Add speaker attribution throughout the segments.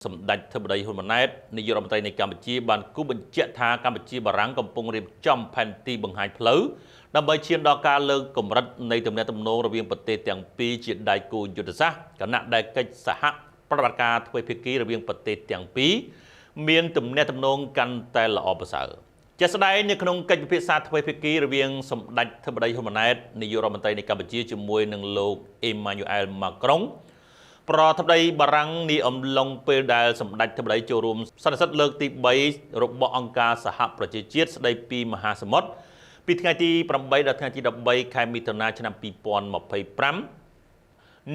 Speaker 1: សម្ដេចធិបតីហ៊ុនម៉ាណែតនាយករដ្ឋមន្ត្រីនៃកម្ពុជាបានគូបញ្ជាក់ថាកម្ពុជាបារាំងកំពុងរៀបចំផែនទីបង្ហាញផ្លូវដើម្បីឈានដល់ការលើកកម្រិតនៃទំនាក់ទំនងរវាងប្រទេសទាំងពីរជាដៃគូយុទ្ធសាស្ត្រខណៈដែលកិច្ចសហប្រតិបត្តិការទ្វេភាគីរវាងប្រទេសទាំងពីរមានទំនាក់ទំនងកាន់តែល្អប្រសើរជាក់ស្ដែងនៅក្នុងកិច្ចពិភាក្សាទ្វេភាគីរវាងសម្ដេចធិបតីហ៊ុនម៉ាណែតនាយករដ្ឋមន្ត្រីនៃកម្ពុជាជាមួយនឹងលោកអេម៉ាញូអែលម៉ាក្រុងប្រធិបតីបារាំងនាអំឡុងពេលដែលសម្ដេចធិបតីចូលរួមសន្និសីទលើកទី3របស់អង្គការសហប្រជាជាតិស្ដីពីមហាសមុទ្រពីថ្ងៃទី8ដល់ថ្ងៃទី13ខែមិថុនាឆ្នាំ2025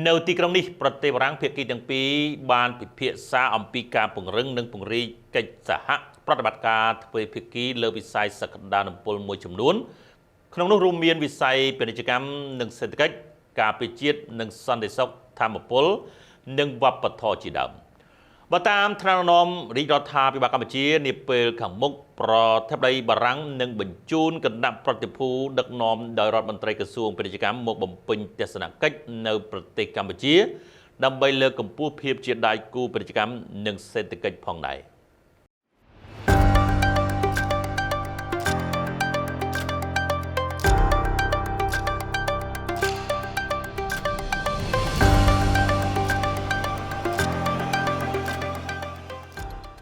Speaker 1: នៅទីក្រុងនេះប្រទេសបារាំងភាគីទាំងពីរបានពិភាក្សាអំពីការពង្រឹងនិងពង្រីកកិច្ចសហប្រតិបត្តិការទ្វេភាគីលើវិស័យសក្តានុពលមួយចំនួនក្នុងនោះរួមមានវិស័យពាណិជ្ជកម្មនិងសេដ្ឋកិច្ចការពារជាតិនិងសន្តិសុខធម្មពលនិងវប្បធម៌ជាដើមបើតាមថ្នាក់នាំរាជរដ្ឋាភិបាលកម្ពុជានាពេលខាងមុខប្រធិបតីបារាំងនឹងបញ្ជូនគណៈប្រតិភូដឹកនាំដោយរដ្ឋមន្ត្រីក្រសួងពាណិជ្ជកម្មមកបំពេញទស្សនកិច្ចនៅប្រទេសកម្ពុជាដើម្បីលើកកម្ពស់ភាពជាដៃគូពាណិជ្ជកម្មនិងសេដ្ឋកិច្ចផងដែរ។